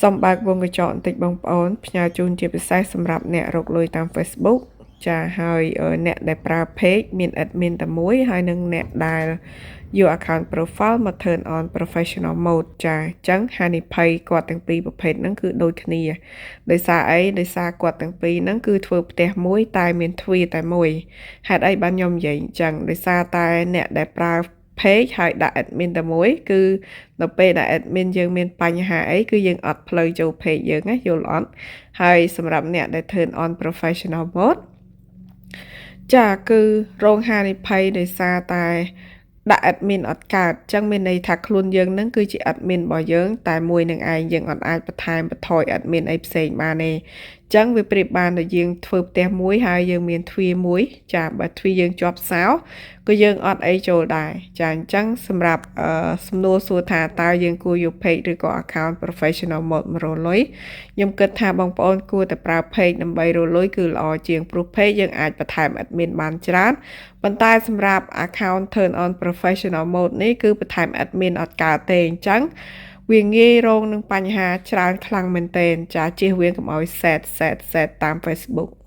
សូមបើកវងកញ្ចក់បន្តិចបងប្អូនផ្ញើជូនជាពិសេសសម្រាប់អ្នករកលុយតាម Facebook ចាហើយអ្នកដែលប្រើ page មាន admin តែមួយហើយនិងអ្នកដែលយក account profile មក turn on professional mode ចាអញ្ចឹងហានិភ័យគាត់ទាំងពីរប្រភេទហ្នឹងគឺដូចគ្នាដោយសារអីដោយសារគាត់ទាំងពីរហ្នឹងគឺធ្វើផ្ទះមួយតែមានទ្វារតែមួយហេតុអីបានខ្ញុំនិយាយអញ្ចឹងដោយសារតែអ្នកដែលប្រើ page ហើយដាក់ admin តែមួយគឺនៅពេលដែល admin យើងមានបញ្ហាអីគឺយើងអត់ផ្លូវចូល page យើងណាយល់អត់ហើយសម្រាប់អ្នកដែល turn on professional mode ចាគឺរងហានិភ័យដោយសារតែដាក់ admin អត់កើតអញ្ចឹងមានន័យថាខ្លួនយើងនឹងគឺជា admin របស់យើងតែមួយនឹងឯងយើងអត់អាចបន្ថែមបន្ថយ admin អីផ្សេងបានទេអញ្ចឹងវាប្រៀបបានដល់យើងធ្វើផ្ទះមួយហើយយើងមានទ្វារមួយចាបើទ្វារយើងជាប់សោក៏យើងអត់អីចូលដែរចាអញ្ចឹងសម្រាប់សំណួរសួរថាតើយើងគួរយក page ឬក៏ account professional mode មករកលុយខ្ញុំគិតថាបងប្អូនគួរតែប្រើ page ដើម្បីរកលុយគឺល្អជាងព្រោះ page យើងអាចបន្ថែម admin បានច្រើនប៉ុន្តែសម្រាប់ account turn on professional mode នេះគឺបន្ថែម admin អត់កើតទេអញ្ចឹងវាងាយរងនឹងបញ្ហាច្រើនខ្លាំងមែនទែនចាជៀសវាងកុំឲ្យ set set set តាម Facebook។